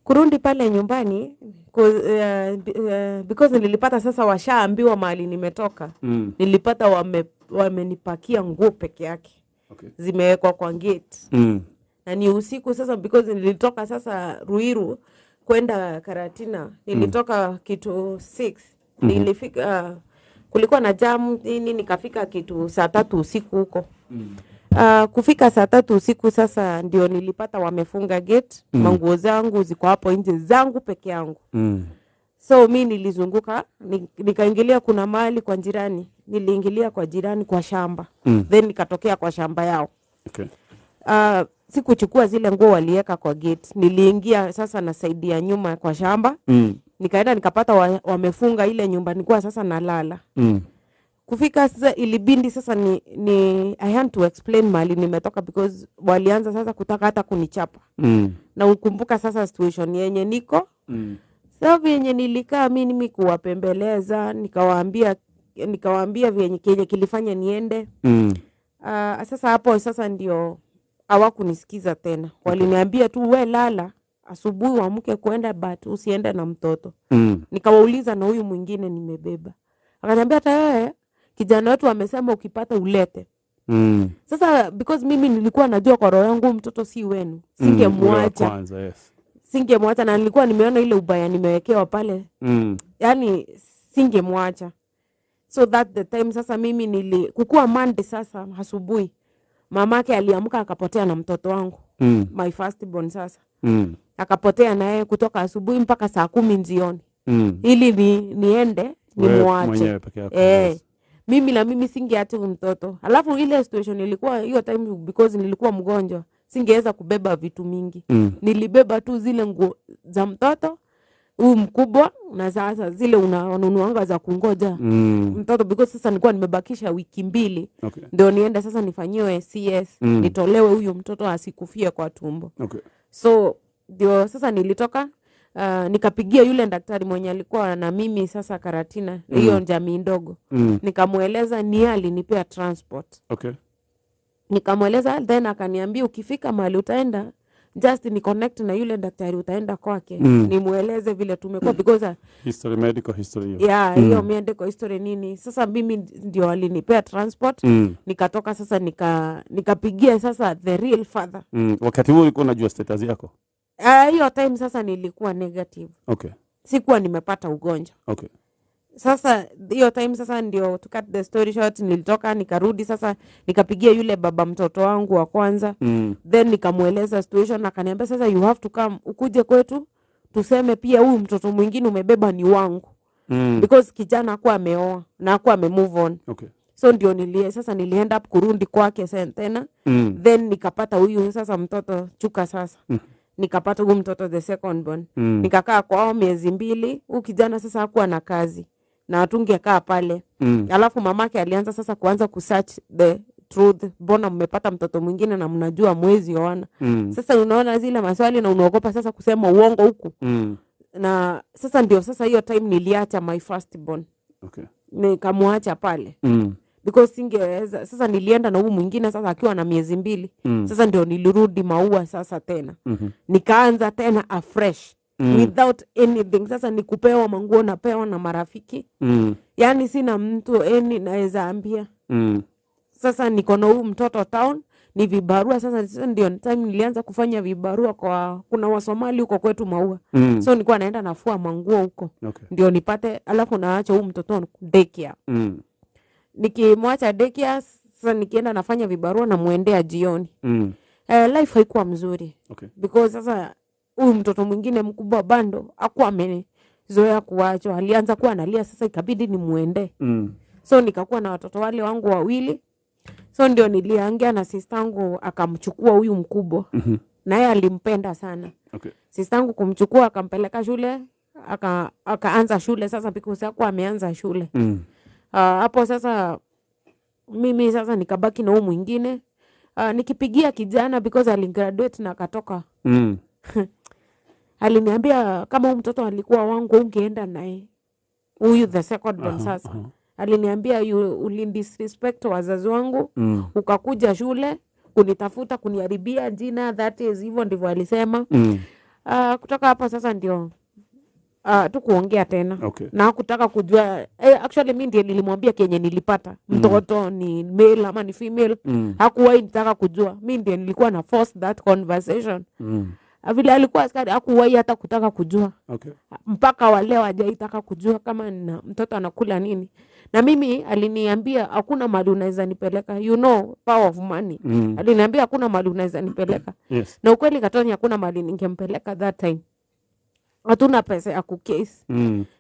Kurudi pale nyumbani because nilipata sasa washaambiwa mahali nimetoka. Nilipata wamenipakia nguo peke yake. Zimewekwa kwa gate. Na ni usiku sasa because nilitoka sasa Ruiru kwenda Karatina. Nilitoka kitu 6. Nilifika, kulikuwa na jam nini, nikafika kitu saa 3 usiku huko. Kufika saa 3 usiku sasa ndio nilipata wamefunga gate. Manguo zangu ziko hapo nje, zangu peke yangu. So mi nilizunguka, nikaingilia kuna mahali kwa jirani. Niliingilia kwa jirani kwa shamba. Then nikatokea kwa shamba yao. Sikuchukua zile nguo walieka kwa gate. Niliingia sasa nasaidia nyuma kwa shamba. Nikaenda nikapata wamefunga ile nyumba, nilikuwa sasa nalala. Kufika sasa ilibindi sasa ni I had to explain mahali nimetoka because walianza sasa kutaka hata kunichapa. Na ukumbuka sasa situation yenye niko. Sasa yenye nilikaa mimi kuwapembeleza, nikawaambia vyenye kenye kilifanya niende. Sasa hapo sasa ndio hawakunisikiza tena. Waliniambia tu we lala, asubuhi uamke kwenda but usiende na mtoto. Nikawauliza na huyu mwingine nimebeba. Akaniambia hata wewe kijana wetu amesema ukipata ulete. Sasa because mimi nilikuwa najua kwa roho yangu mtoto si wenu, singemwacha. Kwanza, yes. Singemwacha na nilikuwa nimeona ile ubaya nimewekewa pale. Yaani singemwacha. So that the time sasa mimi kukua Monday sasa asubuhi mamake aliamka akapotea na mtoto wangu. My first born sasa. Akapotea na yeye kutoka asubuhi mpaka saa 10 jioni. Ili niende nimwache. Mwenyewe peke yako, yes. Mimi na mimi singeacha mtoto. Alafu ile situation ilikuwa hiyo time because nilikuwa mgonjwa, singeweza kubeba vitu mingi. Nilibeba tu zile nguo za mtoto huu mkubwa na sasa zile unanunuanga za kungoja mtoto because sasa nilikuwa nimebakisha wiki 2. Ndio niende sasa nifanyiwe CS, nitolewe huyu mtoto asikufie kwa tumbo. So ndio sasa nilitoka, nikapigia yule daktari mwenye alikuwa na mimi sasa Karatina, hiyo jamii ndogo. Nikamueleza ni alinipea transport. Nikamueleza, then akaniambia ukifika mahali utaenda just ni connect na yule daktari utaenda kwake. Nimueleze vile tumekuwa because history, medical history hiyo. Yeah, hiyo medical history nini. Sasa mimi ndio alinipea transport. Nikatoka sasa nikapigia sasa the real father. Wakati huo ulikuwa unajua status yako? Hiyo time sasa nilikuwa negative. Sikuwa nimepata ugonjwa. Sasa hiyo time sasa ndio to cut the story short nilitoka nikarudi sasa nikapigia yule baba mtoto wangu wa kwanza. Then nikamueleza situation, akaniambia sasa you have to come ukuje kwetu tuseme pia huyu mtoto mwingine umebeba ni wangu. Because kijana hakuwa ameoa na hakuwa ame move on. So ndio sasa nilienda up kurudi kwake tena. Then nikapata huyu sasa mtoto Chuka sasa. Nikapata huyu mtoto the second born. Nikakaa kwao miezi 2. Huyu kijana sasa hakuwa na kazi na hatungekaa pale. Alafu mamake alianza sasa kuanza kusearch the truth, mbona mmepata mtoto mwingine na mnajua mwezi oana. Sasa unaona zile maswali na unaogopa sasa kusema uongo huku. Na sasa ndio sasa hiyo time niliacha my first born. Nikamwacha pale. Because singeweza. Sasa nilienda na huyu mwingine sasa akiwa na miezi 2. Sasa ndio nilirudi Maua sasa tena. Nikaanza tena afresh. Without anything. Sasa nikupewa manguo napewa na marafiki. Yaani sina mtu any naweza ambia. Sasa niko na huyu mtoto town ni vibarua sasa. Sasa ndio time nilianza kufanya vibarua kwa kuna Wasomali huko kwetu Maua. So nilikuwa naenda nafua manguo huko. Ndio nipate, alafu naacha huyu mtoto daycare. Nikimwacha daycare sasa nikienda nafanya vibarua na muendea jioni. Life haikuwa mzuri. Because sasa huyu mtoto mwingine mkubwa bando hakuwa amezoea kuachwa, alianza kuwa analia, sasa ikabidi nimuende. So nikakuwa na watoto wale wangu 2. So ndio niliongea na sistangu akamchukua huyu mkubwa. Naye alimpenda sana. Sistangu kumchukua akampeleka shule, akaanza shule sasa because hakuwa ameanza shule. Hapo sasa mimi sasa nikabaki na huyu mwingine. Nikipigia kijana because aligraduate na akatoka. Aliniambia kama huyu mtoto alikuwa wangu ungeenda naye. Huyu the second one sasa. Aliniambia ulindisrespect wazazi wangu, ukakuja shule kunitafuta kuniharibia jina, that is hivyo ndivyo alisema. Kutoka hapo sasa ndio tukuongea tena. Okay. Na kutaka kujua actually mimi ndiye nilimwambia kenye nilipata mtoto ni male ama ni female. Hakuwahi nitaka kujua, mimi ndiye nilikuwa na force that conversation. Vile alikuwa askari hakuwahi hata kutaka kujua. Okay. Mpaka wale hawajaitaka kujua kama na mtoto anakula nini. Na mimi aliniambia hakuna mali unaweza nipeleka, you know, power of money. Aliniambia hakuna mali unaweza nipeleka. Yes. Na ukweli Katoni hakuna mali ningempeleka that time. Hatuna pesa ya kukesi.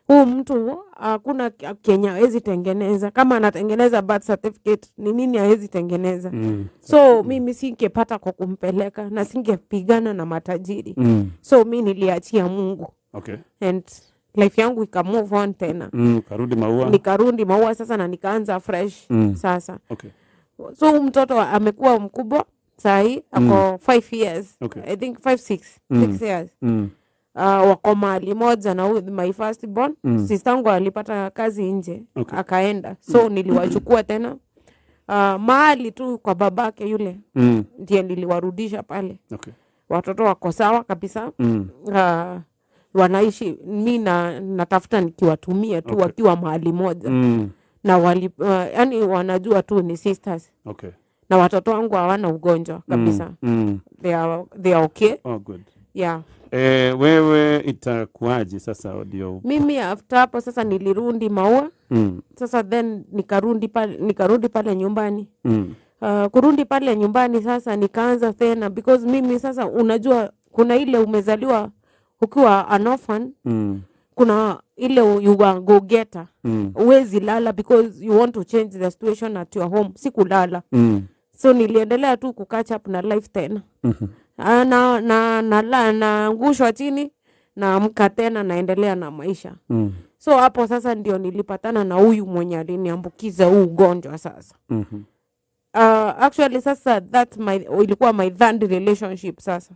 Huu mtu hakuna Kenya hawezi tengeneza. Kama anatengeneza birth certificate ni nini hawezi tengeneza? So mimi singepata kwa kumpeleka na singepigana na matajiri. So mimi niliachia Mungu. Okay. And life yangu ika move on tena. Karudi Maua. Nikarudi Maua sasa na nikaanza fresh sasa. Okay. So mtoto amekuwa mkubwa sahi ako 5 years. Okay. I think 5 6 6 years. Wako mahali moja na my first born. Sister yangu alipata kazi nje. Okay. Akaenda. So niliwachukua tena mahali tu kwa babake yule. Ndiye niliwarudisha pale. Okay. Watoto wako sawa kabisa. Wanaishi, mi natafuta nikiwatumia tu. Okay. Wakiwa mahali moja. Na wali, yani wanajua tu ni sisters. Okay. Na watoto wangu hawana ugonjwa kabisa. They are okay. Oh, good. Yeah. Wewe itakuwaje sasa ndio? Mimi after hapo sasa nilirudi Maua. Sasa then nikarudi pale nyumbani. Kurudi pale nyumbani sasa nikaanza tena, because mimi sasa unajua kuna ile umezaliwa ukiwa an orphan. Kuna ile you are go getter. Huwezi lala because you want to change the situation at your home. Sikulala. So niliendelea tu ku catch up na life tena. Na naangushwa chini naamka tena naendelea na maisha. So hapo sasa ndio nilipatana na huyu mwenye aliniambukiza huu ugonjwa sasa. Actually sasa that ilikuwa my third relationship sasa.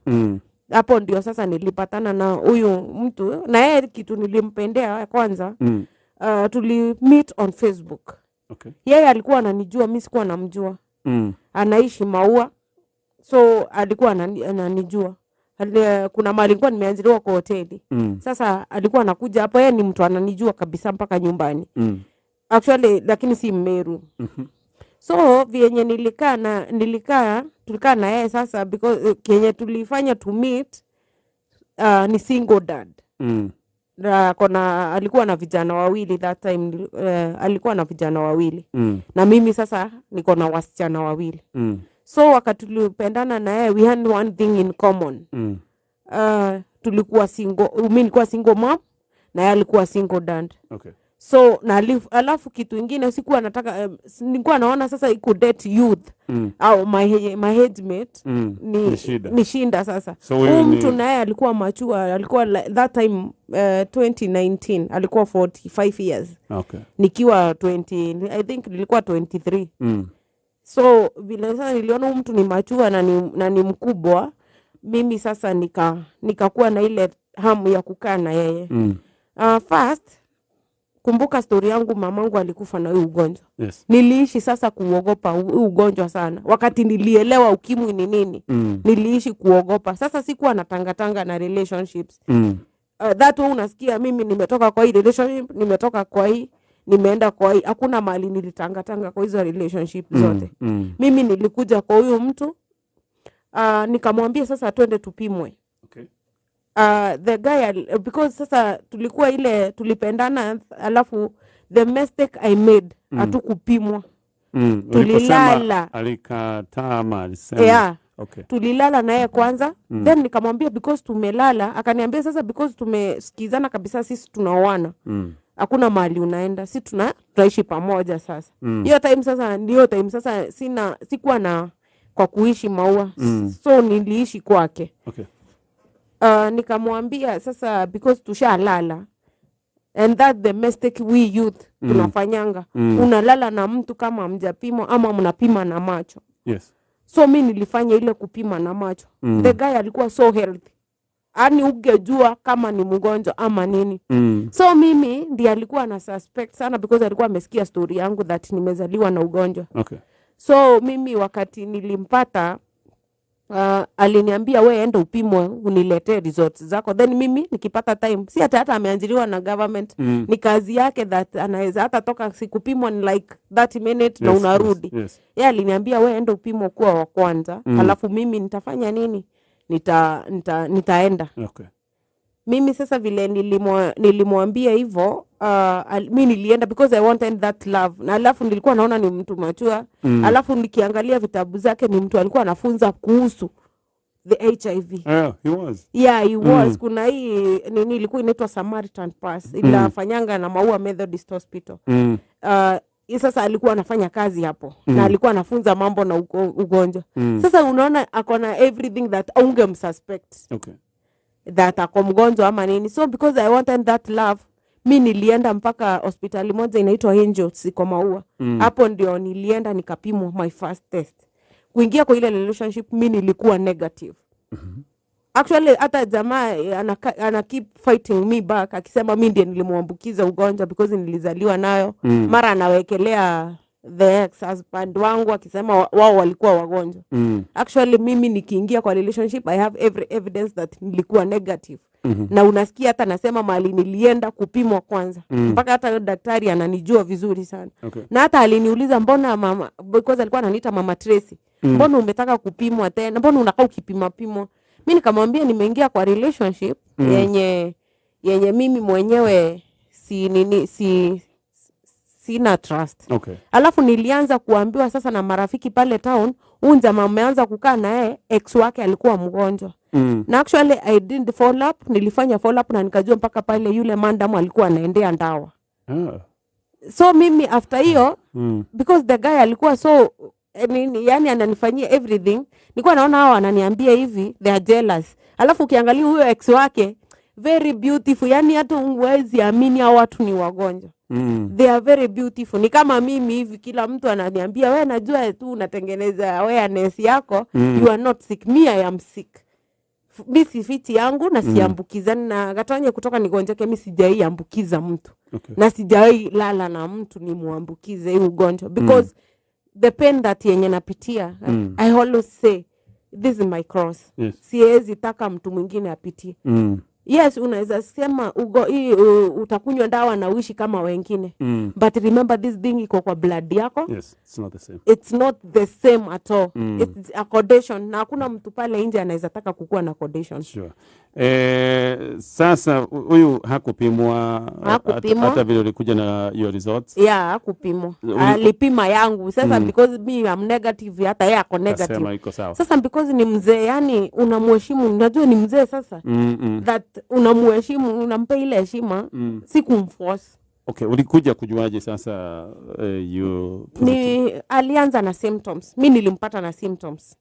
Hapo ndio sasa nilipatana na huyu mtu, na yeye kitu nilimpendea kwanza. Tuli meet on Facebook. Okay. Yeye alikuwa ananijua, mimi sikuwa namjua. Anaishi Maua. So alikuwa ananijua. Kuna mahali nilikuwa nimeajiriwa kwa hoteli. Sasa alikuwa anakuja hapo, yeye ni mtu ananijua kabisa mpaka nyumbani. Actually lakini si Meru. So vyenye tulikaa na yeye sasa, because kenye tulifanya to meet ni single dad. Na alikuwa na vijana wawili that time, alikuwa na vijana wawili. Na mimi sasa niko na wasichana wawili. So wakati tulipendana na yeye, we had one thing in common. Tulikuwa single, mimi nilikuwa single mom na yeye alikuwa single dad. Okay. So na alafu kitu ingine sikuwa nataka, nilikuwa naona sasa iko date youth au my headmate ni shinda sasa. So huyu mtu naye alikuwa mature, alikuwa that time 2019 alikuwa 45 years. Okay. Nikiwa 20, I think nilikuwa 23. So vile sasa niliona huyu mtu ni mature na ni mkubwa, mimi sasa nikakuwa na ile hamu ya kukaa na yeye. First kumbuka story yangu, mamangu alikufa na huu ugonjwa. Yes. Niliishi sasa kuogopa huu ugonjwa sana. Wakati nilielewa ukimwi ni nini, niliishi kuogopa. Sasa sikuwa natangatanga na relationships. That way unasikia mimi nimetoka kwa hii relationship, nimetoka kwa hii, nimeenda kwa hii. Hakuna mahali nilitangatanga kwa hizo relationship zote. Mimi nilikuja kwa huyu mtu, nikamwambia sasa twende tupimwe. Okay. The guy, because sasa tulikuwa ile tulipendana, alafu the mistake I made hatukupimwa. Tulilala. Alikataa ama alisema? Yeah. Okay. Tulilala naye kwanza. Then nikamwambia because tumelala, akaniambia sasa because tumesikizana kabisa sisi tunaoana. Hakuna mahali unaenda, sisi tunaishi pamoja sasa. Hiyo time sasa ndio time sasa sikuwa na kwa kuishi Maua. So niliishi kwake. Okay. Nikamwambia sasa because tushalala, and that the mistake we youth tunafanyanga. Unalala na mtu kama mjapimo ama mnapima na macho. Yes. So mimi nilifanya ile kupima na macho. The guy alikuwa so healthy. Yaani ungejua kama ni mgonjwa ama nini. So mimi ndiye alikuwa na suspect sana because alikuwa amesikia story yangu that nimezaliwa na ugonjwa. Okay. So mimi wakati nilimpata Aliniambia, "We enda upimwe, uniletee results zako, then mimi nikipata time." Si hata ameajiriwa na government, ni kazi yake that anaweza hata toka sikupimwa ni like 30 minutes na unarudi. Ye aliniambia, "We enda upimwe, kuwa wa kwanza, alafu mimi nitafanya nini? Nitaenda." Mimi sasa vile nilimwambia hivyo, mi nilienda because I wanted that love, na alafu nilikuwa naona ni mtu mature. Alafu nikiangalia vitabu zake, ni mtu alikuwa anafunza kuhusu the HIV. Yeah, he was. Yeah, he was. Kuna hii nini ilikuwa inaitwa Samaritan Purse, inafanyanga na Maua Methodist Hospital. Sasa alikuwa anafanya kazi hapo na alikuwa anafunza mambo na ugonjwa. Sasa unaona ako na everything that ungemsuspect that ako mgonjwa ama nini. So because I wanted that love, mi nilienda mpaka hospitali moja inaitwa Angels, iko Maua. Hapo ndio nilienda nikapimwa my first test. Kuingia kwa ile relationship, mi nilikuwa negative. Actually hata jamaa ana keep fighting me back akisema mi ndiye nilimwambukiza ugonjwa because nilizaliwa nayo. Mara anawekelea the ex husband wangu akisema wao walikuwa wagonjwa. Actually mimi nikiingia kwa relationship, I have every evidence that nilikuwa negative. Na unasikia hata nasema mahali nilienda kupimwa kwanza. Mpaka hata huyo daktari ananijua vizuri sana. Na hata aliniuliza, "Mbona mama," because alikuwa ananiita Mama Tracy, "mbona umetaka kupimwa tena? Mbona unakaa ukipima pimwa?" Mi nikamwambia nimeingia kwa relationship yenye mimi mwenyewe si nini, si sina trust. Alafu nilianza kuambiwa sasa na marafiki pale town, huyu jamaa ameanza kukaa na yeye, ex wake alikuwa mgonjwa. Na actually I did follow up, nilifanya follow up na nikajua mpaka pale yule madam alikuwa anaendea ndawa. So mimi after hiyo, because the guy alikuwa so nini, yani ananifanyia everything, nilikuwa naona hao wananiambia hivi, they are jealous. Alafu ukiangalia huyo ex wake, very beautiful, yani hata huwezi amini hao watu ni wagonjwa. They are very beautiful. Ni kama mimi hivi, kila mtu ananiambia, "We najua tu unatengeneza awareness yako. You are not sick." Me, I am sick. Mi sifiti yangu na siambukizani na Gatonye. Kutoka nigonjeke, mi sijai ambukiza mtu na sijawai lala na mtu nimwambukize hii ugonjwa, because the pain that yenye napitia, I always say this is my cross. Siwezi taka mtu mwingine apitie. Yes, unaweza sema hii utakunywa dawa na uishi kama wengine, but remember this thing iko kwa blood yako. Yes, it's not the same. It's not the same at all. It's a condition, na hakuna mtu pale nje anaweza taka kukuwa na condition. Sure. Sasa huyu hakupimwa Hakupimwa. Hata vile ulikuja na your results? Yeah, hakupimwa. Alipima yangu sasa. Because me am negative, hata yeye ako negative. Kasema iko sawa. Sasa because ni mzee, yani unamheshimu, unajua ni mzee sasa, that unamheshimu, unampa ile heshima, si kumforce. Okay, ulikuja kujuaje sasa you positive? Ni alianza na symptoms, mi nilimpata na symptoms.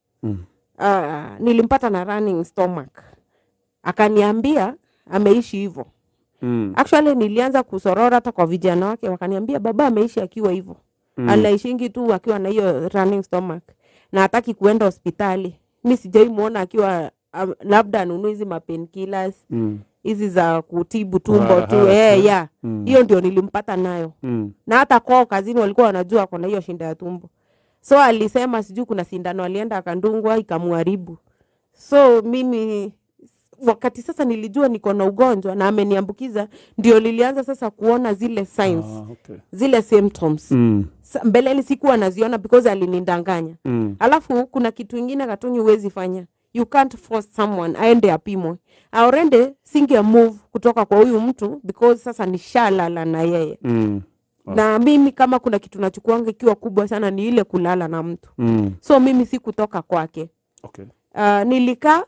Nilimpata na running stomach, akaniambia ameishi hivyo. Actually nilianza kusorora hata kwa vijana wake, wakaniambia baba ameishi akiwa hivyo. Anaishingi tu akiwa na hiyo running stomach na hataki kuenda hospitali. Mi sijai muona akiwa labda anunue hizi mapainkillers hizi za kutibu tumbo tu. Hara Eh, tu. yeah. Hiyo ndio nilimpata nayo. Na hata kwao kazini walikuwa wanajua ako na hiyo shinda ya tumbo. So alisema sijui kuna sindano alienda akandungwa ikamuharibu. So mimi wakati sasa nilijua niko na ugonjwa na ameniambukiza, ndio nilianza sasa kuona zile signs, zile symptoms. Mbeleni sikuwa naziona because alinidanganya. Alafu kuna kitu ingine, Katonyi, huwezi fanya. You can't force someone aende apimwe. Aorende singe move kutoka kwa huyu mtu because sasa nishalala na yeye. Na mimi kama kuna kitu nachukuanga ikiwa kubwa sana, ni ile kulala na mtu. So mimi si kutoka kwake. Nilikaa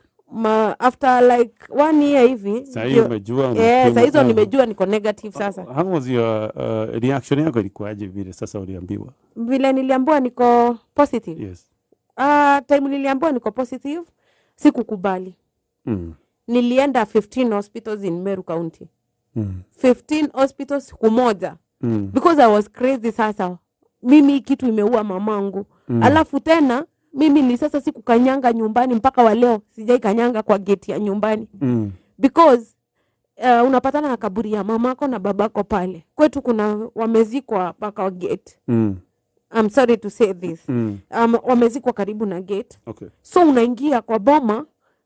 after like one year hivi. Saa hiyo umejua Eh, unapimwa. saa hizo nimejua niko negative sasa. How was your reaction yako ilikuwaje vile sasa uliambiwa? Vile niliambiwa niko positive? Yes. Time niliambiwa niko positive, sikukubali. Nilienda 15 hospitals in Meru County. 15 hospitals siku moja. Because I was crazy. Sasa mimi hii kitu imeua mamangu. Alafu tena mimi ni sasa sikukanyanga nyumbani, mpaka wa leo sijai kanyanga kwa gate ya nyumbani. Because unapatana na kaburi ya mamako na babako pale. Kwetu kuna wamezikwa mpaka wa gate. I'm sorry to say this. Wamezikwa karibu na gate. So unaingia kwa boma,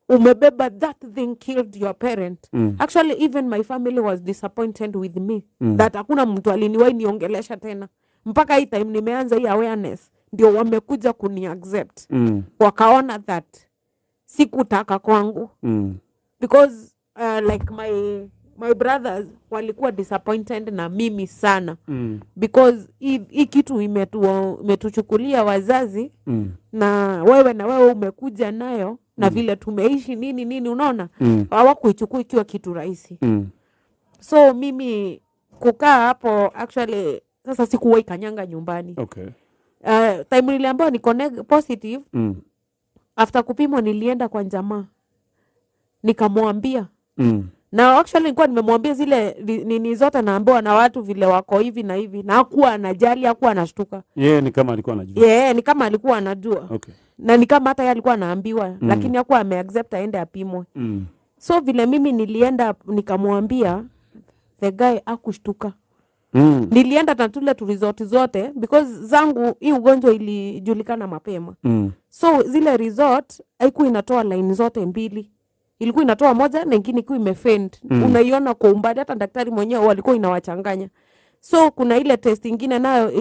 umebeba that thing killed your parent. Actually, even my family was disappointed with me that hakuna mtu aliniwahi niongelesha tena mpaka hii time nimeanza hii awareness ndio wamekuja kuni accept. Wakaona that sikutaka kwangu because like my brothers walikuwa disappointed na mimi sana because hii kitu imetuchukulia wazazi na wewe umekuja nayo na vile tumeishi, nini nini, unaona, hawakuichukua ikiwa kitu rahisi. So mimi kukaa hapo, actually sasa sikuwahi kanyanga nyumbani. Time niliambiwa niko positive, after kupimwa nilienda kwa jamaa nikamwambia. Na actually nilikuwa nimemwambia zile nini zote naambiwa na watu vile wako hivi na hivi, na hakuwa anajali, hakuwa anashtuka. Yeye ni kama alikuwa anajua. Yeah, ni kama alikuwa anajua na ni kama hata yeye alikuwa anaambiwa, lakini hakuwa ameaccept aende apimwe. So vile mimi nilienda nikamwambia, the guy akushtuka. Nilienda na tule tu result zote because zangu hii ugonjwa ilijulikana mapema. So zile result haikuwa inatoa line zote mbili, ilikuwa inatoa moja na ingine ikiwa imefaint. Unaiona kwa umbali, hata daktari mwenyewe walikuwa inawachanganya. So kuna ile test ingine nayo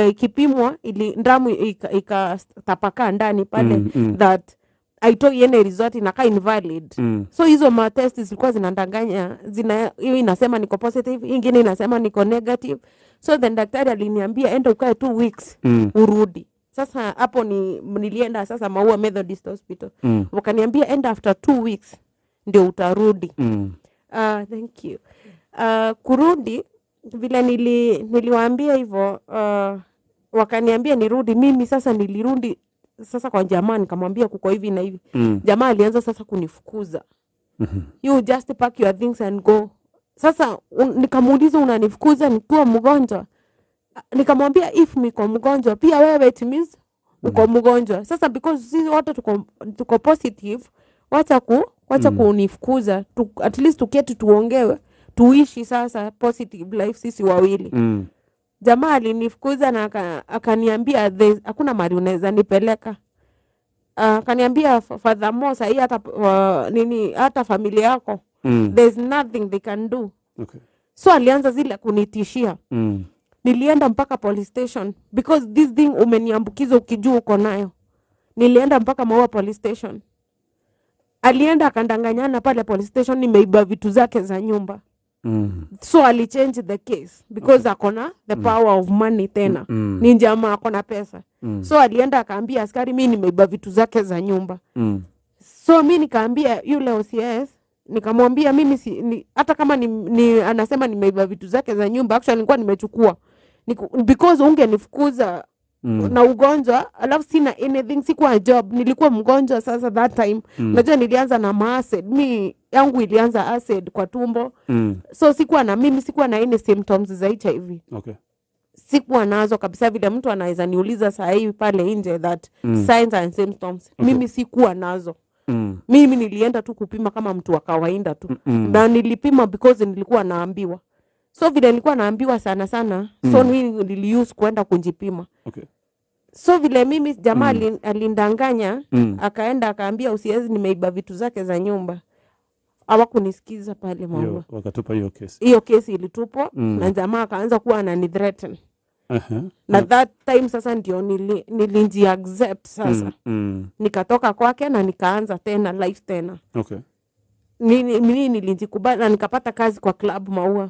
ikipimwa ili damu ikatapakaa ndani pale that haitoi any result, inakaa invalid. So hizo ma test zilikuwa zinadanganya, zina hiyo inasema niko positive, hii ingine inasema niko negative. So then daktari aliniambia, "Enda ukae 2 weeks urudi." Sasa hapo ni nilienda sasa Maua Methodist Hospital. Wakaniambia, "Enda after 2 weeks ndio utarudi." Thank you. Kurudi vile niliwaambia hivyo, wakaniambia nirudi. Mimi sasa nilirudi sasa kwa jamaa nikamwambia kuko hivi na hivi. Jamaa alianza sasa kunifukuza, "You just pack your things and go." Sasa nikamuuliza, "Unanifukuza nikiwa mgonjwa?" Nikamwambia, "If niko mgonjwa, pia wewe it means uko mgonjwa. Sasa because sisi wote tuko positive, wacha kunifukuza at least tuketi tuongewe, tuishi sasa positive life sisi wawili." Jamaa alinifukuza na akaniambia, "Hakuna mahali unaweza nipeleka." Akaniambia, "Furthermore, sahii hata nini, hata familia yako, there's nothing they can do." So alianza zile kunitishia. Nilienda mpaka police station because this thing umeniambukiza ukijua uko nayo. Nilienda mpaka Maua police station. Alienda akandanganyana pale police station nimeiba vitu zake za nyumba. So alichange the case because akona the power of money tena. Ni jamaa akona pesa. So alienda akaambia askari mi nimeiba vitu zake za nyumba. So mi nikaambia yule OCS, nikamwambia mimi hata kama ni anasema nimeiba vitu zake za nyumba, actually nilikuwa nimechukua. Because ungenifukuza na ugonjwa alafu sina anything, sikuwa job, nilikuwa mgonjwa sasa that time. Unajua nilianza na maacid, mi yangu ilianza acid kwa tumbo. So sikuwa na mimi sikuwa na any symptoms za HIV. Sikuwa nazo kabisa, vile mtu anaweza niuliza saa hii pale nje that signs and symptoms, mimi sikuwa nazo. Mimi nilienda tu kupima kama mtu wa kawaida tu. Na nilipima because nilikuwa naambiwa. So vile nilikuwa naambiwa sana sana, so mimi niliuse kwenda kujipima. So vile mimi jamaa alindanganya, akaenda akaambia OCS nimeiba vitu zake za nyumba, hawakunisikiza pale Maua. Hiyo wakatupa hiyo kesi. Hiyo kesi ilitupwa. Na jamaa akaanza kuwa anani threaten. Na that time sasa ndio niliji accept sasa. Nikatoka kwake na nikaanza tena life tena. Nini nilijikubali na nikapata kazi kwa club Maua.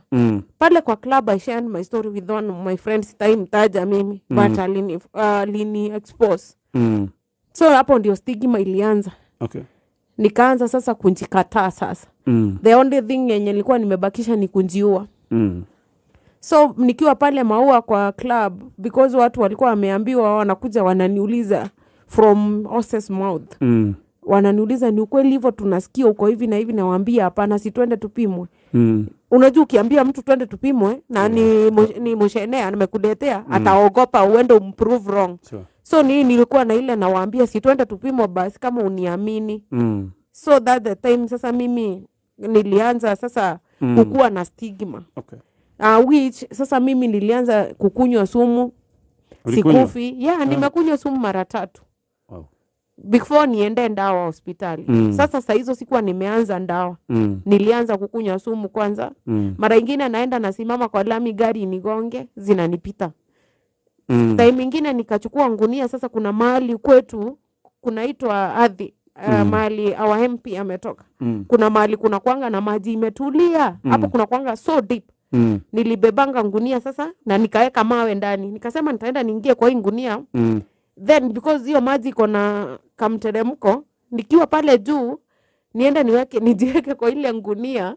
Pale kwa club I shared my story with one of my friends, sitaimtaja mimi, but alini expose. So hapo ndio stigma ilianza. Nikaanza sasa kunjikataa sasa. The only thing yenye nilikuwa nimebakisha ni kunjiua. So nikiwa pale Maua kwa club, because watu walikuwa wameambiwa, wanakuja wananiuliza from horse's mouth. Wananiuliza, "Ni ukweli hivyo tunasikia uko hivi na hivi?" Nawaambia, "Hapana, si twende tupimwe?" Unajua ukiambia mtu twende tupimwe na ni mushene amekuletea, ataogopa uende umprove wrong. So nilikuwa na ile nawaambia, "Si twende tupimwe basi kama uniamini?" So that the time sasa mimi nilianza sasa kukuwa na stigma. Which sasa mimi nilianza kukunywa sumu. Ulikunywa? Sikufi. Yeah, nimekunywa sumu mara 3. Wow. Before niende ndawa hospitali. Sasa saa hizo sikuwa nimeanza ndawa. Nilianza kukunywa sumu kwanza. Mara ingine naenda nasimama kwa lami, gari nigonge, zinanipita. Time nyingine nikachukua ngunia. Sasa kuna mahali kwetu kunaitwa Ardhi, mahali our MP ametoka. Kuna mahali kuna kwanga na maji imetulia. Hapo kuna kwanga so deep. Nilibebanga ngunia sasa na nikaweka mawe ndani. Nikasema nitaenda niingie kwa hii ngunia. Then because hiyo maji iko na kamteremko, nikiwa pale juu niende niweke, nijiweke kwa ile ngunia.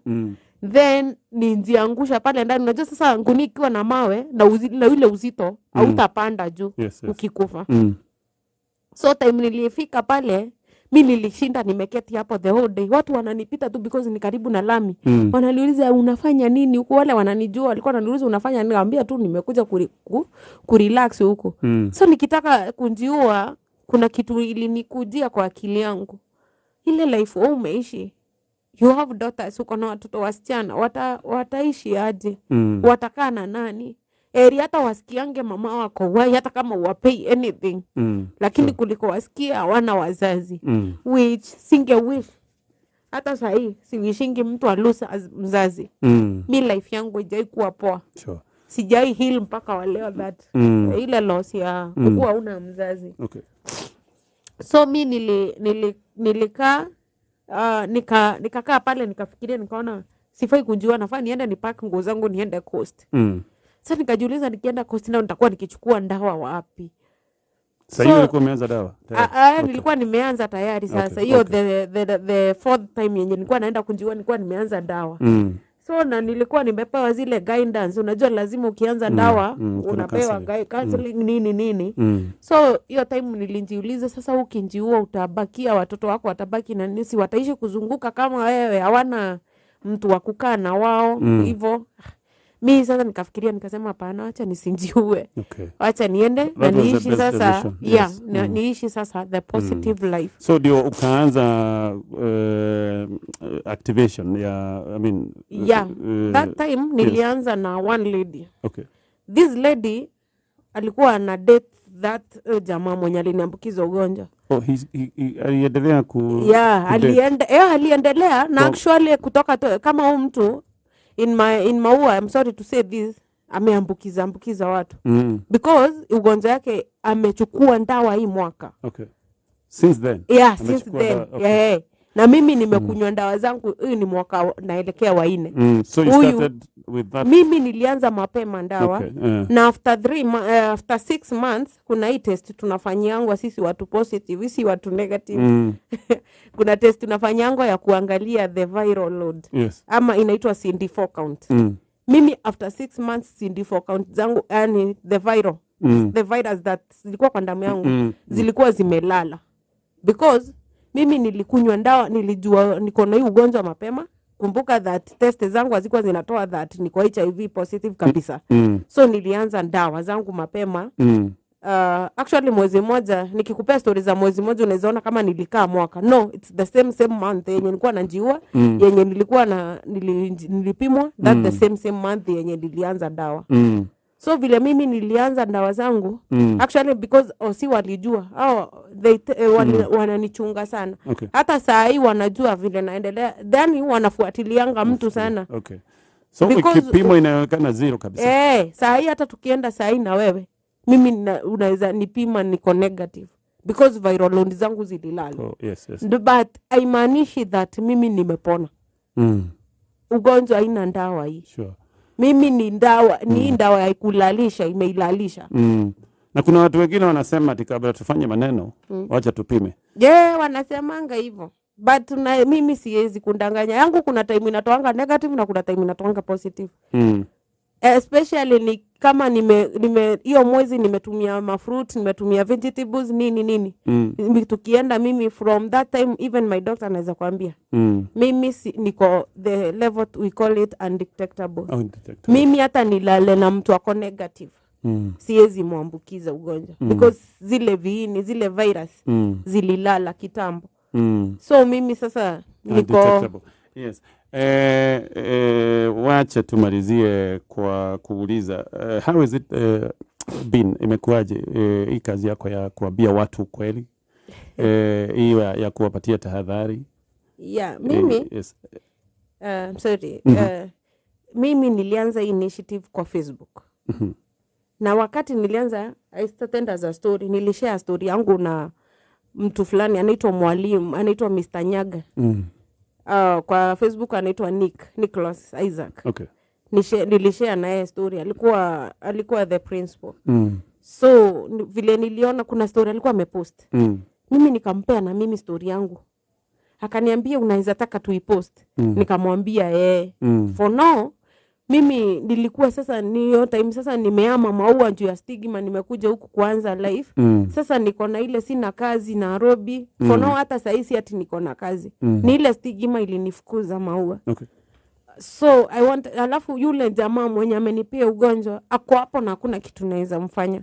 Then nijiangusha pale ndani. Unajua sasa ngunia ikiwa na mawe na ile uzito, hautapanda juu ukikufa. So time nilifika pale, mi nilishinda nimeketi hapo the whole day. Watu wananipita tu because ni karibu na lami. Wananiuliza unafanya nini huko? Wale wananijua walikuwa wananiuliza unafanya nini? Nikamwambia tu nimekuja kurelax huko. So nikitaka kunjiua, kuna kitu ilinikujia kwa akili yangu. Ile life wewe umeishi, you have daughters, uko na watoto wasichana, wataishi aje? Watakaa na nani? Eri hata wasikiange mama wako wai, hata kama wapei anything. Lakini kuliko wasikia hawana wazazi. Which singe wish. Hata sahi siwishingi mtu alose mzazi. Mi life yangu haijai kuwa poa. Sijai heal mpaka wa leo that ile loss ya kuwa huna mzazi. So mi nilikaa, nikakaa pale nikafikiria, nikaona sifai kujua, nafaa niende nipack nguo zangu niende coast. Sasa nikajiuliza nikienda coast nao nitakuwa nikichukua ndawa wapi? Sasa hiyo ulikuwa umeanza dawa tayari? Nilikuwa nimeanza tayari sasa. Hiyo the fourth time yenye nilikuwa naenda kujiua nilikuwa nimeanza dawa. So na nilikuwa nimepewa zile guidance, unajua lazima ukianza dawa kuna unapewa counseling. Counseling nini nini. So hiyo time nilijiuliza sasa ukijiua utabakia watoto wako watabaki na nini? Si wataishi kuzunguka kama wewe, hawana mtu wa kukaa na wao hivyo. Mi sasa nikafikiria nikasema hapana, acha nisijiue. Acha niende That na was the niishi best sasa. decision. Yeah, Yes. niishi sasa the positive life. So ndio ukaanza activation ya, I mean, Yeah, that time nilianza na one lady. This lady alikuwa ana date that jamaa mwenye aliniambukiza ugonjwa. Oh, aliendelea Yeah, ku date. Aliendelea na actually kutoka kama huyu mtu in Maua, I'm sorry to say this, ameambukiza ambukiza watu. Because ugonjwa yake amechukua ndawa hii mwaka. Okay. Since then? Yeah, since Amechukua then. dawa, okay. Yeah. Na mimi nimekunywa ndawa zangu, hii ni mwaka naelekea wa 4. So you Huyu started with that? Mimi nilianza mapema ndawa. Na after three after 6 months kuna hii test tunafanyiangwa sisi watu positive, sisi watu negative. Kuna test tunafanyiangwa ya kuangalia the viral load. Ama inaitwa CD4 count. Mimi after 6 months CD4 count zangu, yani the viral, the virus that zilikuwa kwa damu yangu, zilikuwa zimelala. Because mimi nilikunywa ndawa, nilijua niko na hii ugonjwa mapema. Kumbuka that test zangu hazikuwa zinatoa that niko HIV positive kabisa. So nilianza ndawa zangu mapema. Actually mwezi mmoja, nikikupea story za mwezi mmoja unaweza ona kama nilikaa mwaka. No, it's the same month yenye nilikuwa najiua, yenye nilikuwa na, nilipimwa, that the same month yenye nilianza dawa. So vile mimi nilianza dawa zangu, actually because osi walijua, hao, they wananichunga sana. Hata saa hii wanajua vile naendelea, then wanafuatilianga mtu sana. So Because kipimo inaonekana zero kabisa. Saa hii hata tukienda saa hii na wewe, mimi unaweza nipima niko negative because viral load zangu zililala. Oh, yes, yes. But haimaanishi that mimi nimepona. Ugonjwa haina ndawa hii. Mimi ni ndawa, ni ndawa ya kulalisha, imeilalisha. Na kuna watu wengine wanasema ati kabla tufanye maneno, wacha tupime. Yeah, wanasemanga hivyo. But mimi siwezi kundanganya. Yangu kuna time inatoanga negative na kuna time inatoanga positive. Especially ni kama nime hiyo mwezi nimetumia mafruit, nimetumia vegetables nini nini. Tukienda mimi from that time even my doctor anaweza kuambia. Mimi si, niko the level we call it undetectable. Oh, undetectable. Mimi hata nilale na mtu ako negative. Siwezi muambukiza ugonjwa. Because zile viini, zile virus zililala kitambo. So mimi sasa niko undetectable. Yes. Wacha tumalizie kwa kuuliza, how is it, been? Imekuwaje hii kazi yako ya kuambia watu ukweli, hii ya kuwapatia tahadhari? Yeah, mimi Yes. Sorry. Mimi nilianza hii initiative kwa Facebook. Na wakati nilianza, I started as a story. Nilishare story yangu na mtu fulani anaitwa mwalimu, anaitwa Mr. Nyaga. Kwa Facebook anaitwa Nick, Nicholas Isaac. Nilishare naye story. Alikuwa the principal. So vile niliona kuna story alikuwa amepost. Mimi nikampea na mimi story yangu. Akaniambia, "Unaweza taka tuipost?" Nikamwambia, "Eh." For now mimi nilikuwa sasa ni hiyo time sasa nimehama Maua juu ya stigma, nimekuja huku kuanza life. Sasa niko na ile sina kazi Nairobi. For now hata sahizi ati niko na kazi. Ni ile stigma ilinifukuza Maua. So I want, alafu yule jamaa mwenye amenipea ugonjwa ako hapo na hakuna kitu naweza mfanya.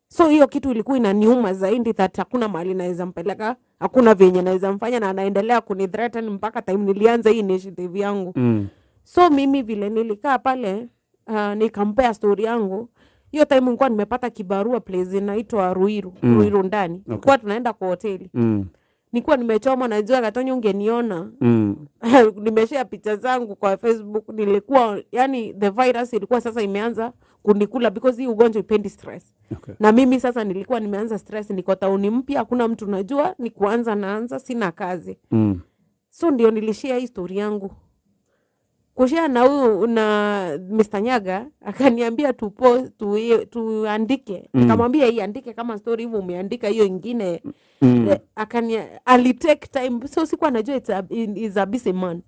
So hiyo kitu ilikuwa inaniuma zaidi, that hakuna mahali naweza mpeleka, hakuna venye naweza mfanya, na anaendelea kunithreaten mpaka time nilianza hii initiative yangu. So mimi vile nilikaa pale, nikampea story yangu. Hiyo time nilikuwa nimepata kibarua place inaitwa Ruiru, Ruiru ndani. Nilikuwa tunaenda kwa hoteli. Nilikuwa nimechoma, najua Katonyo ungeniona. Nimeshare picha zangu kwa Facebook. Nilikuwa, yani, the virus ilikuwa sasa imeanza kunikula because hii ugonjwa ipendi stress. Na mimi sasa nilikuwa nimeanza stress, niko tauni mpya, hakuna mtu najua, ni kuanza naanza, sina kazi. So ndio nilishare hii story yangu. Kushare na huyu na Mr. Nyaga, akaniambia tuandike. Nikamwambia, "Hii andike kama story hivyo umeandika hiyo ingine." Alitake time, so sikuwa najua is a busy man.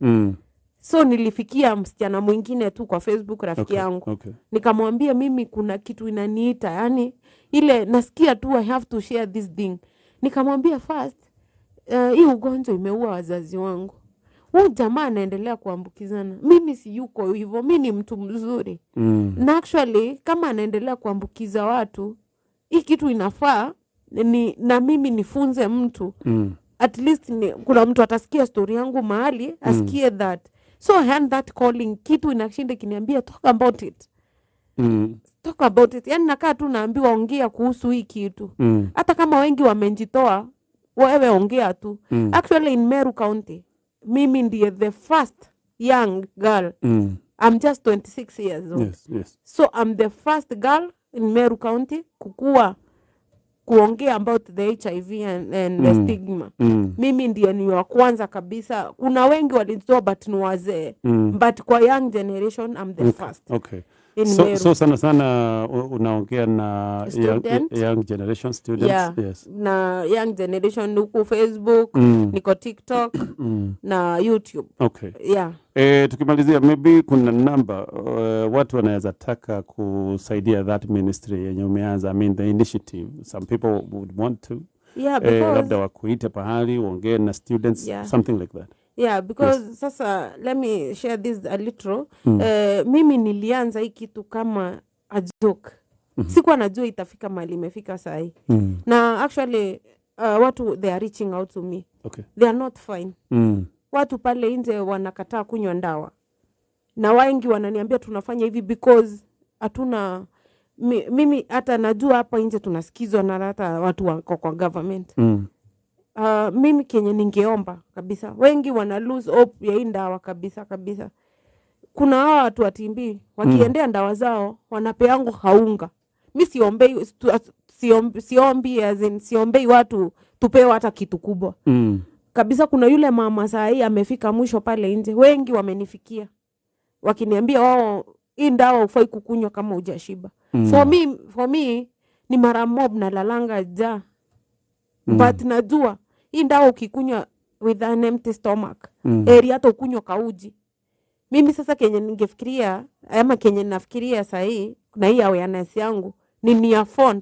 So nilifikia msichana mwingine tu kwa Facebook, rafiki yangu. Nikamwambia, "Mimi kuna kitu inaniita, yani ile nasikia tu I have to share this thing." Nikamwambia, "First, hii ugonjwa imeua wazazi wangu. Huu jamaa anaendelea kuambukizana. Mimi si yuko hivyo, mi ni mtu mzuri. Na actually kama anaendelea kuambukiza watu, hii kitu inafaa ni, na mimi nifunze mtu at least ni, kuna mtu atasikia story yangu mahali asikie that." So I had that calling, kitu inashinda kiniambia, "Talk about it. Talk about it." Yani nakaa tu naambiwa, "Ongea kuhusu hii kitu." Hata kama wengi wamejitoa, wewe ongea tu. Actually in Meru County mimi ndiye the first young girl. I'm just 26 years old. So I'm the first girl in Meru County kukua kuongea about the HIV and the stigma. Mimi ndiye ni wa kwanza kabisa. Kuna wengi walijitoa but ni wazee. But kwa young generation I'm the first in Meru. So sana sana unaongea na Student. Young generation students. Yeah. Na young generation huku Facebook, niko TikTok na YouTube. Yeah. Tukimalizia, maybe kuna namba watu wanaweza taka kusaidia that ministry yenye umeanza, I mean the initiative. Some people would want to Yeah, because labda wakuite pahali uongee na students, something like that. Yeah, because sasa let me share this a little. Mimi nilianza hii kitu kama a joke. Sikuwa najua itafika mahali imefika sahii. Na actually watu, they are reaching out to me. They are not fine. Watu pale nje wanakataa kunywa ndawa na wengi wananiambia, "Tunafanya hivi because hatuna mimi hata najua hapa nje tunasikizwa na hata watu wako kwa government." Mimi kenye ningeomba kabisa, wengi wana lose hope ya hii ndawa kabisa kabisa. Kuna hawa watu wa TB wakiendea ndawa zao wanapeango haunga. Mi siombei siombi, as in, siombei watu tupewe hata kitu kubwa kabisa. Kuna yule mama saa hii amefika mwisho pale nje, wengi wamenifikia wakiniambia wao hii ndawa hufai kukunywa kama hujashiba. For me ni mara mob nalalanga njaa, but najua hii ndawa ukikunywa with an empty stomach, eri hata ukunywa kauji. Mimi sasa kenye ningefikiria ama kenye nafikiria sahii na hii awareness yangu ni afford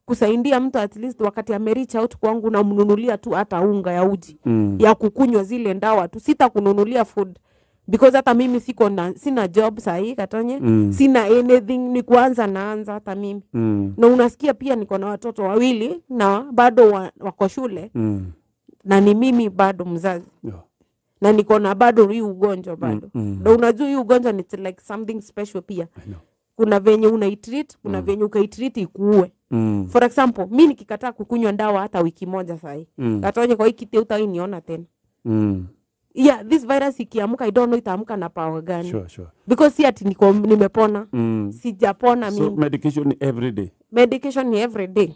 kusaidia mtu at least wakati ame reach out kwangu, namnunulia tu hata unga ya uji ya kukunywa zile ndawa tu. Sitakununulia food because hata mimi siko na, sina job sahii, Katonye. Sina anything, ni kuanza naanza hata mimi. Na unasikia pia niko na watoto wawili na bado wako shule na ni mimi bado mzazi na niko na bado hii ugonjwa bado. Na unajua hii ugonjwa ni like something special pia. I know. Kuna venye unaitreat, kuna venye ukaitreat ikuue. For example, mi nikikataa kukunywa ndawa hata wiki moja sahi, Gatonye, kwa hii kiti utainiona tena. Yeah, this virus ikiamka, I don't know itaamka na power gani. Because si ati niko nimepona. Sijapona. So mimi. Medication every day. Medication ni every day.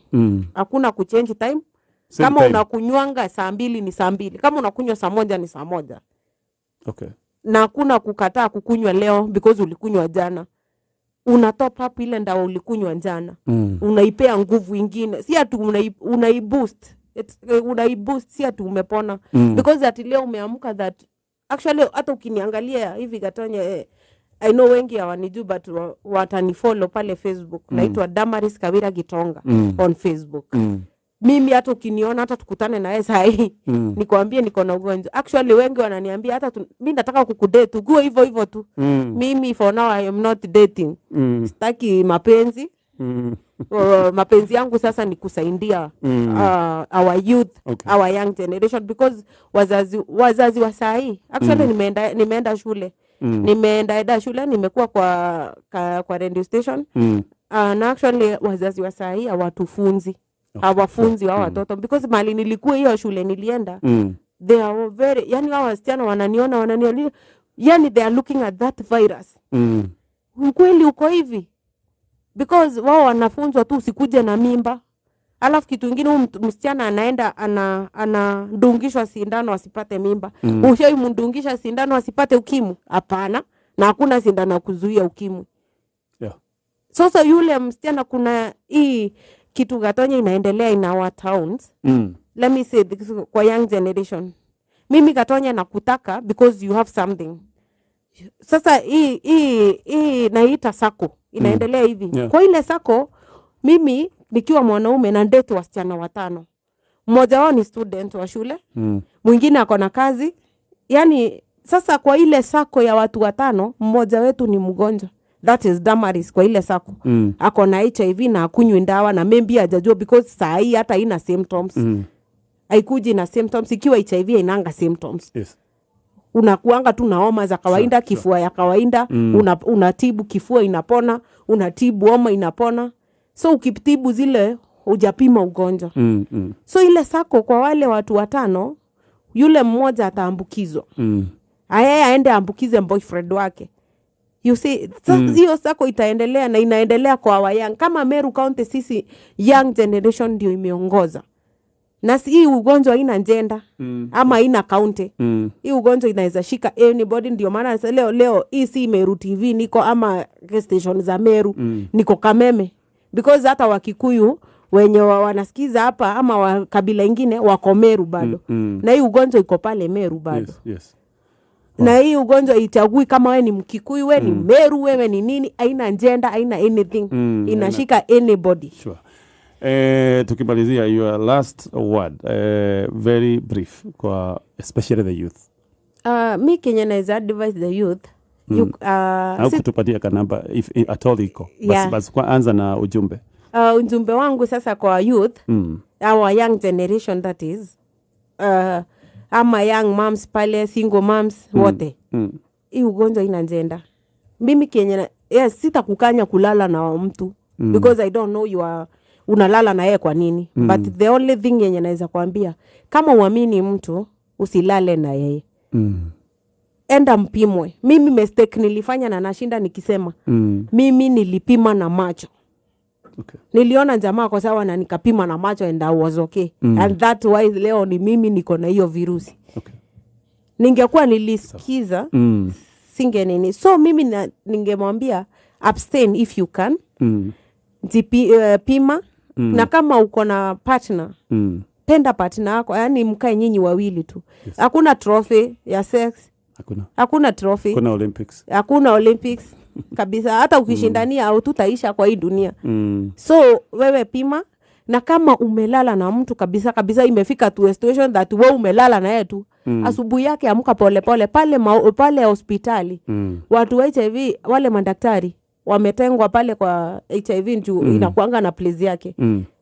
Hakuna kuchange time. Same Kama time. Unakunywanga saa 2 ni saa 2, kama unakunywa saa 1 ni saa 1. Na hakuna kukataa kukunywa leo because ulikunywa jana. Una top up ile ndawa ulikunywa jana. Unaipea nguvu ingine, si ati unaiboost. Unaiboost, si ati umepona. Because ati leo umeamka that actually hata ukiniangalia hivi, Gatonye, I know wengi hawanijui, but watanifollow pale Facebook. Naitwa Damaris Kawira Gitonga on Facebook. Mimi hata ukiniona, hata tukutane naye sahii, nikwambie niko na ugonjwa, actually wengi wananiambia hata mi nataka kukudate ukuwe hivyo hivyo tu. Mimi for now I am not dating. Sitaki mapenzi. Mapenzi yangu sasa ni kusaidia our youth, our young generation, because wazazi wa sahii actually, nimeenda shule, nimeenda eda shule, nimekuwa kwa radio station, na actually wazazi wa sahii hawatufunzi, hawafunzi wa watoto, because mali nilikuwa, hiyo shule nilienda, they are very, yani hao wasichana wananiona, wananiona, yani they are looking at that virus. Ukweli uko hivi, because wao wanafunzwa tu usikuje na mimba. Alafu kitu ingine, huyu msichana anaenda anadungishwa sindano asipate mimba. Ushaimdungisha sindano asipate ukimwi? Hapana. Na hakuna sindano ya kuzuia ukimwi. Sasa yule msichana, kuna hii kitu, Gatonye, inaendelea in our towns. Let me say this, kwa young generation, mimi Gatonye nakutaka because you have something. Sasa hii naita sacco inaendelea hivi. Kwa ile sacco, mimi nikiwa mwanaume na date wasichana watano, mmoja wao ni student wa shule, mwingine ako na kazi. Yani sasa kwa ile sacco ya watu watano, mmoja wetu ni mgonjwa, that is Damaris. Kwa ile sacco ako na HIV na akunywi ndawa na maybe hajajua, because saa hii hata haina symptoms. Haikuji na symptoms. Ikiwa HIV hainanga symptoms. Unakuanga tu na homa za kawaida, kifua ya kawaida. Unatibu kifua inapona, unatibu homa inapona. So ukitibu zile, hujapima ugonjwa. So ile sacco, kwa wale watu watano, yule mmoja ataambukizwa. Ayeye aende ambukize boyfriend wake, you see? So hiyo sacco itaendelea na inaendelea kwa our young. Kama Meru County, sisi young generation ndio imeongoza. Na hii ugonjwa haina gender ama haina county. Hii ugonjwa inaweza shika anybody. Ndio maana sasa leo hii si Meru TV niko ama station za Meru, niko Kameme, because hata Wakikuyu wenye wanasikiza hapa ama wa kabila ingine wako Meru bado. Na hii ugonjwa iko pale Meru bado. Na hii ugonjwa ichagui kama we ni Mkikuyu, we ni Meru, wewe ni nini. Haina gender, haina anything. Inashika anybody. Sure. Tukimalizia, your last word, very brief, kwa especially the youth. Mi kenye naweza advise the youth, Au kutupatia kanamba if at all iko. Bas, bas kwa anza na ujumbe. Ujumbe wangu sasa kwa youth, our young generation, that is, ama young moms pale, single moms wote, hii ugonjwa ina gender. Mimi kenye yes, sitakukanya kulala na mtu, because I don't know you are unalala na yeye kwa nini. But the only thing yenye naweza kuambia, kama uamini mtu, usilale na yeye. Enda mpimwe. Mimi mistake nilifanya na nashinda nikisema, mimi nilipima na macho. Niliona jamaa kwa sawa na nikapima na macho and I was okay. And that why leo ni mimi niko na hiyo virusi. Ningekuwa nilisikiza, singe nini. So mimi ningemwambia abstain if you can. Pima. Na kama uko na partner, penda partner yako, yani mkae nyinyi wawili tu. Hakuna trophy ya sex. Hakuna. Hakuna trophy. Kuna Olympics. Hakuna Olympics kabisa. Hata ukishindania au tutaisha kwa hii dunia. So wewe pima, na kama umelala na mtu kabisa kabisa, imefika to a situation that we umelala na yeye tu, asubuhi yake amka polepole pale, pale hospitali. Watu wa HIV, wale madaktari wametengwa pale kwa HIV juu inakuanga na place yake.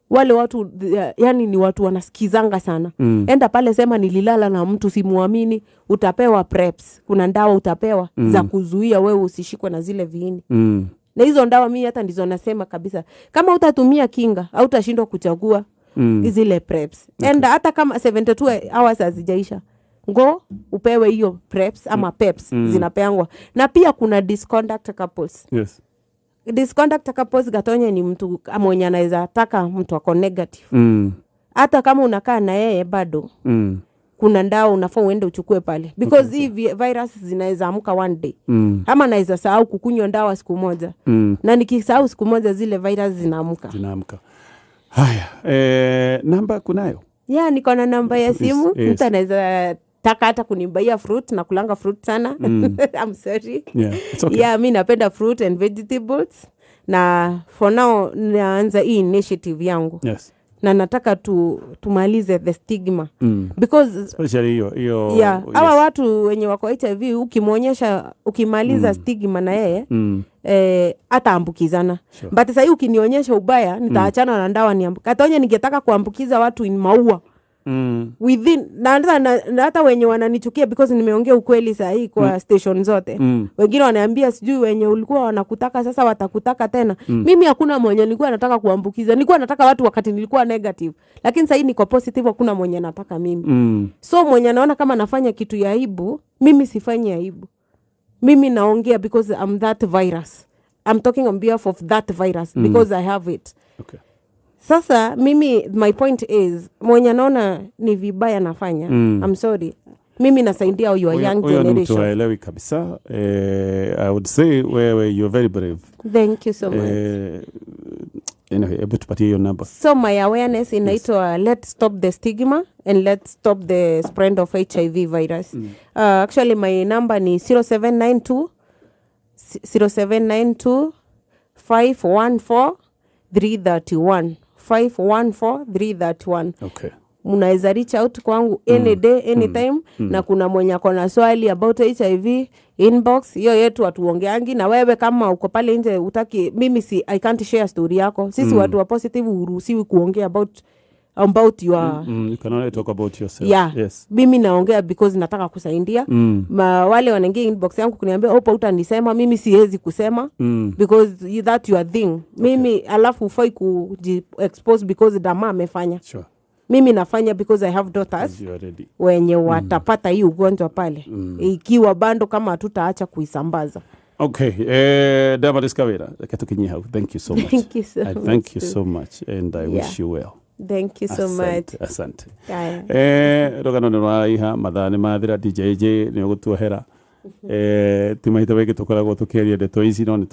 Wale watu, yani ni watu wanasikizanga sana. Enda pale, sema nililala na mtu simuamini, utapewa preps. Kuna ndawa utapewa za kuzuia wewe usishikwe na zile viini. Na hizo ndawa mi hata ndizo nasema kabisa, kama utatumia kinga hautashindwa kuchagua zile preps. And hata kama 72 hours hazijaisha, go upewe hiyo preps ama peps zinapeangwa. Na pia kuna disconduct couples. Disconduct couples, Gatonye, ni mtu mwenye anaweza taka mtu ako negative. Hata kama unakaa na yeye bado kuna ndawa unafaa uende uchukue pale, because hii virus zinaweza amka one day ama naweza sahau kukunywa ndawa siku moja na nikisahau siku moja, zile virus zinaamka. Zinaamka. Haya, namba kunayo? Yeah, niko na namba ya simu. Mtu anaweza taka hata kunibuyia fruit, na kulanga fruit sana. I'm sorry. Yeah, it's okay. Yeah, mi napenda fruit and vegetables, na for now naanza hii initiative yangu na nataka tumalize the stigma because Especially hiyo hiyo. Yeah, hawa watu wenye wako HIV, ukimwonyesha, ukimaliza stigma na yeye hataambukizana. But sahii ukinionyesha ubaya, nitaachana na ndawa Katonye, ningetaka kuambukiza watu in maua within na hata wenye wananichukia because nimeongea ukweli sahii kwa station zote, wengine wanaambia, "Sijui wenye ulikuwa wanakutaka sasa watakutaka tena." Mimi hakuna mwenye nilikuwa nataka kuambukiza. Nilikuwa nataka watu wakati nilikuwa negative, lakini sahii niko positive, hakuna mwenye nataka mimi. So mwenye anaona kama nafanya kitu ya aibu, mimi sifanyi aibu. Mimi naongea because I'm that virus. I'm talking on behalf of that virus because I have it. Sasa mimi, my point is, mwenye anaona ni vibaya nafanya, I'm sorry, mimi nasaidia your young Huyo ni mtu generation. Haelewi kabisa. I would say wewe, you're very brave. Thank you so much. Anyway, hebu tupatie hiyo namba. So my awareness inaitwa Let's Stop the Stigma and Let's Stop the Spread of HIV virus. Actually my number ni 0792 0792 514 331, 514 331. Mnaweza reach out kwangu any day, anytime. Na kuna mwenye ako na swali about HIV, inbox hiyo yetu hatuongeangi na wewe. Kama uko pale nje utaki, mimi si, I can't share story yako. Sisi watu wa positive huruhusiwi kuongea about your You can only talk about yourself. Yeah. Mimi naongea because nataka kusaidia. Wale wanaingia inbox yangu kuniambia, "Opa, utanisema," mimi siwezi kusema because that your thing. Mimi alafu ufai kuji expose because dama amefanya. Mimi nafanya because I have daughters You are ready. Wenye watapata hii ugonjwa pale ikiwa bado kama hatutaacha kuisambaza. Okay, Damaris Kawira, katukinyie hau. Thank you so much. Thank you so I much thank you too. So much and I wish you well. Thank you so much. Asante, asante. Haya. Rũgano nĩ rwaraiha, mathaa nĩ mathira. DJJ nĩ ũgũtuohera. Ti mahinda maingĩ tũkoragwo tũkĩaria ndeto ici, no nĩ